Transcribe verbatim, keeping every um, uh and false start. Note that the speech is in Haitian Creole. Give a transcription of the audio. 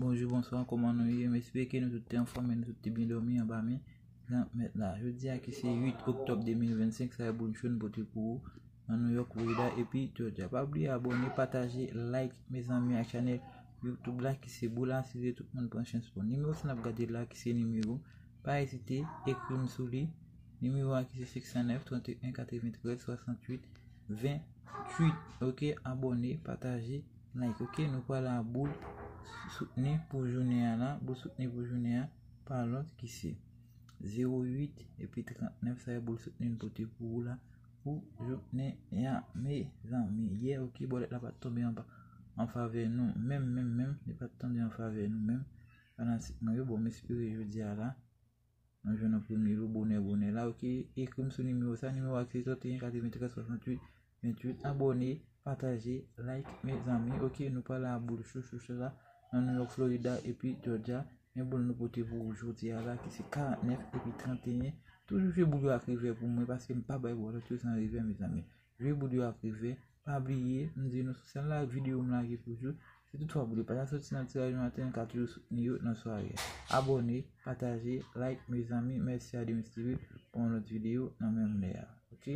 Bonjou, bonswa, kòman nou ye? M espere ke nou tout te anfòm e nou tout te byen dòmi anba men Granmèt la. Jodi a ki se uit oktòb de mil vennsenk, sa e boul cho n pote pou ou nan New York, Florida epi Georgia. Pa bliye abòne, pataje, like, mezanmi, ak chanèl YouTube la ki se Boul Asize, tout moun pran chans pou. Nimewo sa n ap gade la ki se nimewo, pa ezite, ekri m sou li. Nimewo a ki se senk san nèf, trannteyen, katreventrèz, swasantuit, venntuit. Ok, abòne, pataje, like. Ok, nou pral a boul soutni pou jounen an la. Boul soutni pou jounen an, pa lòt ki se zewo uit epi trannèf, sa e boul soutni n pote pou ou la pou jounen an, mezanmi. Yè, ok, bòlèt la pa t tonbe an, an favè nou menm, menm, menm. Li pa t tonbe an favè nou menm. Fanatik mwen yo, bon, m espere jodi a la nou jwenn yon premye lo bonè, bonè la. Ok, ekri m sou nimewo sa, nimewo a ki se trannteyen, katreventrèz, swasantuit, venntuit. Abòne, pataje, like, mezanmi. Ok, nou pral a boul cho, cho, cho la nan New York, Florida epi Georgia. Men boul nou pote pou ou jodi a la ki se karantnèf epi trannteyen. Toujou jwe boul yo ak revè pou mwen, paske m pa bay bòlèt yo san revè, mezanmi. Jwe boul yo ak revè. Pa bliye, m di nou sou sèn la, videyo m lage toujou. Si toutfwa boul yo pa ta soti nan tiraj maten, n ka toujou soutni yo nan sware a. Abòne, pataje, like, mezanmi. Mèsi a Demis T V pou yon lòt videyo nan menm lè a. Ok?